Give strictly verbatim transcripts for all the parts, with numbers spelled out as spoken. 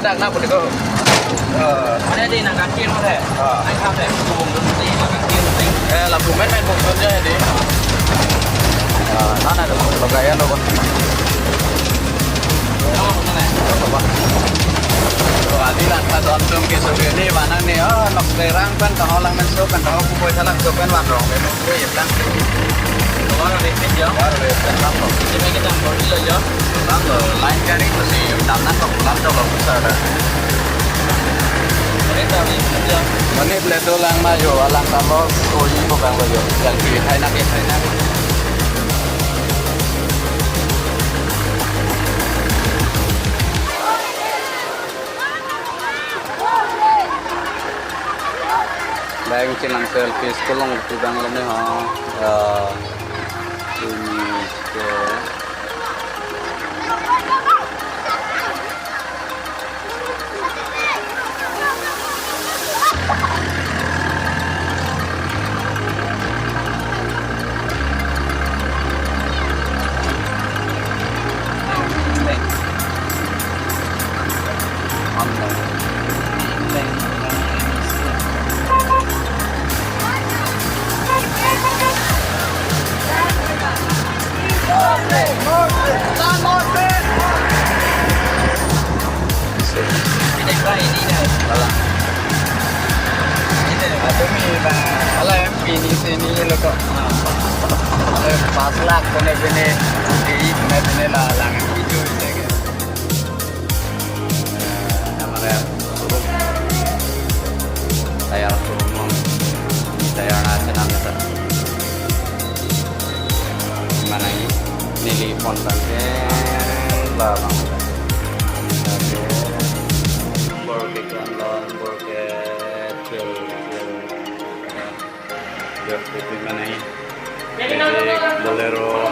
dak na puli ko. Eh. Mana di nang kaki mana? Ah. Nang kaki. Bung bung di nang kaki. Eh, lapu men men bung bung aja di. Ah, nana ada bung bung gaya lo. Apa? Adi langkha don tum ke suri ni mana ni? Oh, nok terang pen taho lang men so pen taho ku boy thalang so pen wan rong pen. Ui, tang. Baru repet ya. Baru repet, tang lo. Ini kita baru dulu ya. Tang lo, line kari mesti tang nang kok pulang dong lo besar dah. Ini tahu ya. Mane plate do lang ma jo, alang tang lo, oi ko bang lo jo. Yang di hai nak, hai nak. Bang chelang selfie school along pu bang lo ne ha. Ya. Ini ke. Ini, Pak, ini, ini. Alah. Ini, Pak. Ini, Pak. Alah, M P ini sini lo kok. Alah, pas lah, kone sini. Di, kone sini lah, lang M P itu, gitu. Kamera turun. Tayar turun, Bang. Tayar na channel kita. Mana ini? Neli phone tangke la bang. Oke. Bor ke kan lo, bor ke tel, tel. Bor ke mana ini? Bolero.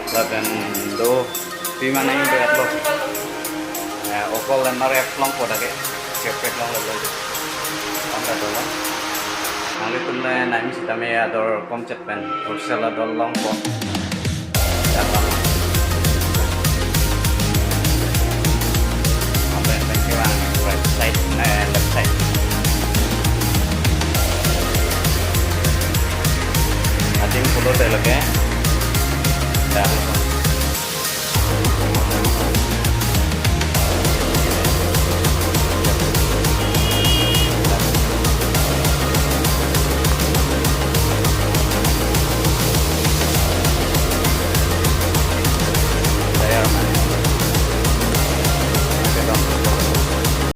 Lapen do. Pi mana ini berat lo. Ya, okol lemar ya long poda ke. Kepek long lo. Anda dolo. Nanglitum le nai mi sitame ador kom chet pen, Ursela dol longpo. Dapat. Apa yang penting, right side, eh, left side. Adim pulo de lage.